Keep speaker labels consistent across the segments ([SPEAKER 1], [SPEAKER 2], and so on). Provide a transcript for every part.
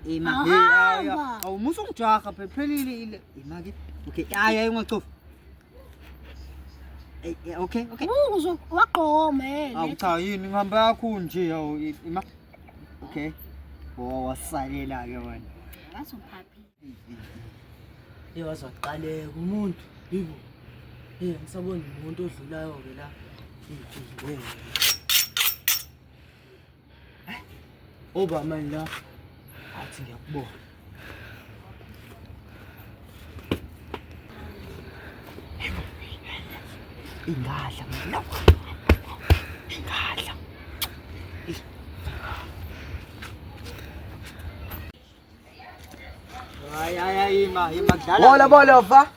[SPEAKER 1] Ima.
[SPEAKER 2] Ahamba.
[SPEAKER 1] Awu musa ungijaha phela phelile ile. Ima ke. Okay, hayi hayi ungachofi. Eh, eh, okay, okay.
[SPEAKER 2] Uzo wagqoma yena.
[SPEAKER 1] Awu cha yini ngihamba kakhulu nje awu ima. Okay. Oh wasalela ke wena.
[SPEAKER 2] Ngazophaphi.
[SPEAKER 3] Hey waze waqaleka umuntu. Yibo. Hey ngisabona umuntu odlulayo ke la. Hey. Oba manje la. Athi ngiyakubona.
[SPEAKER 1] Ingadla mina. Ingadla. Hayi hayi hayi ima ima kudlala.
[SPEAKER 3] Bola bola va.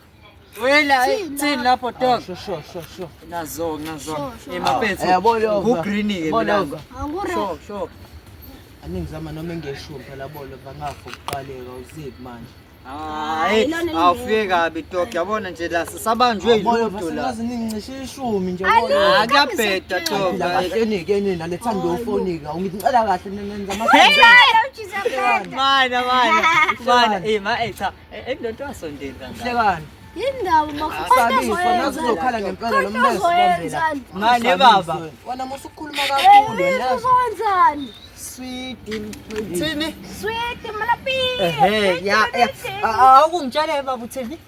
[SPEAKER 1] Wela thini lapho dog.
[SPEAKER 3] Sho sho sho sho.
[SPEAKER 1] Nazo nazo.
[SPEAKER 2] Sure, sure.
[SPEAKER 1] Ima mfethu.
[SPEAKER 3] Eh, bola.
[SPEAKER 1] Ku green ke
[SPEAKER 3] Bola.
[SPEAKER 1] mina.
[SPEAKER 2] Angure.
[SPEAKER 1] Sure sure.
[SPEAKER 3] Aningizama noma engeshumi phela bola va ngafa ukuqaleka uziphi manje.
[SPEAKER 1] Hayi
[SPEAKER 2] Lona
[SPEAKER 1] awufike kabi dog yabona nje la sabanjwe
[SPEAKER 3] Bola va
[SPEAKER 1] ilutho la.
[SPEAKER 3] sengaze ningicishe ishumi nje
[SPEAKER 2] Ali.
[SPEAKER 3] bola.
[SPEAKER 1] Ah kuyabheda dog.
[SPEAKER 3] Kahleni ke nina lethanda ufonika ungicela kahle nenza ama
[SPEAKER 1] Mana mana mana eh ma eh cha endoda wasondela kangaka.
[SPEAKER 3] Hlekani.
[SPEAKER 2] Yindaba
[SPEAKER 3] Sabiswa nazi uzokhala ngempela lo mlesi bambela.
[SPEAKER 1] Mane baba.
[SPEAKER 3] Wena musu ukukhuluma kakhulu wena.
[SPEAKER 2] Uzowenzani?
[SPEAKER 1] Sweet thini?
[SPEAKER 2] Sweet malapi.
[SPEAKER 1] Ehe ya ya awukungitshela baba uthini?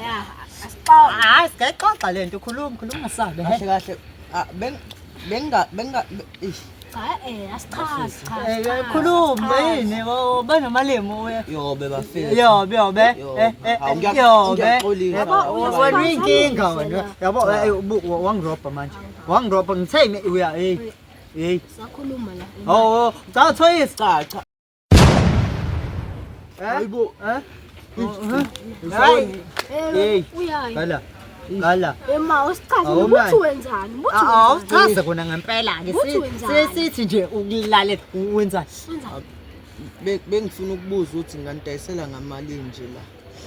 [SPEAKER 2] Ya, asixoxe.
[SPEAKER 1] Hayi singayixoxa lento khuluma khuluma ungasabe
[SPEAKER 3] Kahle kahle. Ah ben benga benga ish.
[SPEAKER 2] Cha eh asichazi cha.
[SPEAKER 1] Eh khuluma yini banamalimi uya.
[SPEAKER 3] Yobe bafethu.
[SPEAKER 1] Yobe yobe eh eh
[SPEAKER 3] Hawu,
[SPEAKER 1] yobe.
[SPEAKER 3] ngiyaxolisa.
[SPEAKER 1] Yabo wena uyinkinga wena. Yabo wangirobha manje. Wangirobha ngithe uya hey. Hey.
[SPEAKER 2] Sakhuluma la.
[SPEAKER 1] Oh, cha thoyisa.
[SPEAKER 3] Cha cha.
[SPEAKER 1] Hayibo. Eh? Hayi. Hey.
[SPEAKER 2] Uyayi.
[SPEAKER 1] Gala. Gala.
[SPEAKER 2] Ema usichaze
[SPEAKER 1] Awu,
[SPEAKER 2] ukuthi
[SPEAKER 1] manje.
[SPEAKER 2] wenzani? Ukuthi wenzani?
[SPEAKER 1] Awuchaze kona ngempela ke
[SPEAKER 2] Uthi wenzani?
[SPEAKER 1] sithi nje ukulalela wenzani?
[SPEAKER 2] Wenzani?
[SPEAKER 3] Bengifuna ukubuza ukuthi nganidayisela ngamalini nje la.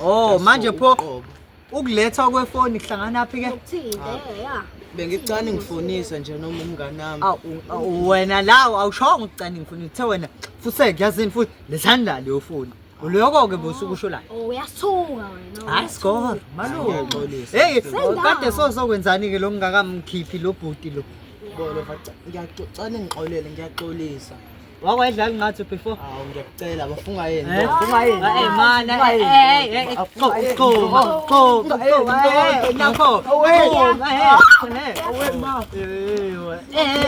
[SPEAKER 1] Oh manje pho
[SPEAKER 3] Uqobo.
[SPEAKER 1] ukuletha kwefoni kuhlangana phi ke?
[SPEAKER 2] Ukuthini? Eh ya.
[SPEAKER 3] Bengicane ngifonisa nje noma umngane wami.
[SPEAKER 1] Awu wena lawo awushongo ukucane ngifuna uthe wena fuseke yazini futhi lethani la leyo foni. Lokho ke bosukusho la.
[SPEAKER 2] Oh uyasithuka wena.
[SPEAKER 1] Hayi score malume.
[SPEAKER 3] Ngiyaxolisa.
[SPEAKER 1] Hey
[SPEAKER 2] Sendawo.
[SPEAKER 1] kade sozokwenzani ke lo ngingakamkhiphi lo bhuti lo.
[SPEAKER 3] Bolo ngiyacela ngixolele ngiyaxolisa.
[SPEAKER 1] Wakwayidlala ngathi before.
[SPEAKER 3] Hawu ngiyakucela bafunga yini?
[SPEAKER 1] Eh?
[SPEAKER 3] Bafunga yini?
[SPEAKER 1] Eh mana eh eh eh go go go go eh nakho eh eh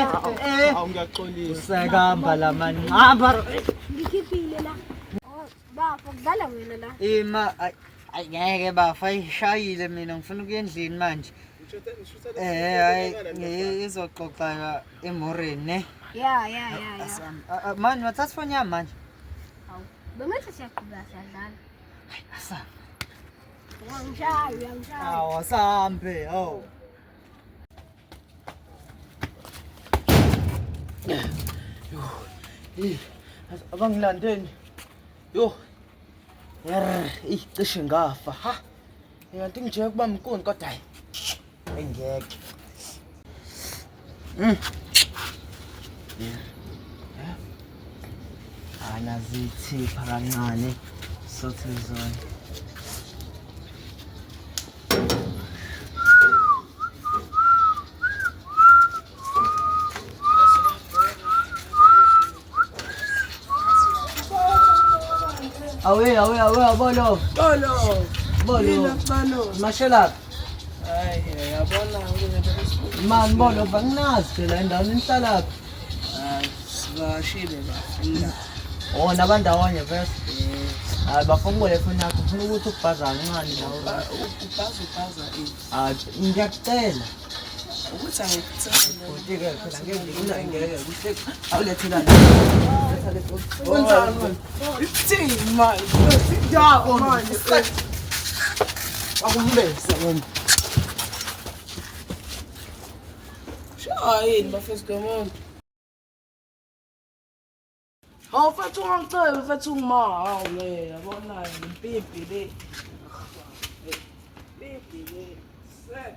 [SPEAKER 1] eh
[SPEAKER 3] Hawu ngiyaxolisa.
[SPEAKER 1] usekamba la mani hamba
[SPEAKER 2] Ngikhiphile la. Oh, bafo kudlala wena la.
[SPEAKER 1] ima ay ngeke bafa ishayile mina ngifuna ukuya endlini manje eh hayi izoxoxa emoreni ne
[SPEAKER 2] Ya ya ya ya.
[SPEAKER 1] manje wathatha ifoni yami manje
[SPEAKER 2] Hawu. Bengithi siyaqhubeka siyadlala.
[SPEAKER 1] asambe
[SPEAKER 2] Uyangishaya, uyangishaya.
[SPEAKER 1] awu asambe awu
[SPEAKER 3] Eh, abangilandeni. Yo. Yerr, ih cishe ngafa ha. Kanti ngijeke kuba mkuni kodwa hayi. Engeke. Yeah. Anazithipha kancane sothe zona. Awe awe awe bolo.
[SPEAKER 4] Bolo.
[SPEAKER 3] Bolo.
[SPEAKER 4] Mina bolo.
[SPEAKER 3] Mashela.
[SPEAKER 4] Hayi yabona ngeke
[SPEAKER 3] Man bolo banginazi phela endaweni enhlalaphi.
[SPEAKER 4] Hayi sivashile la.
[SPEAKER 3] Oh nabandawonye vese. Hayi bafongole ifoni yakho ngifuna ukuthi ukubhaza kancane nawe.
[SPEAKER 4] Ubhaza ubhaza ini.
[SPEAKER 3] Hayi ngiyakucela.
[SPEAKER 4] Ukuthi angikuthanda.
[SPEAKER 3] Bhuti ke phela ngeke ngikuna ngeke kuhle awulethela. Letha le phone.
[SPEAKER 4] Wenzani wena? Ithini manje? Ya manje.
[SPEAKER 3] Akumbese wena.
[SPEAKER 4] Shaya yini bafethu ngomuntu. Hawu mfethu ungangicela mfethu ungima hawu le yabona impimpi le. Impimpi le. Se.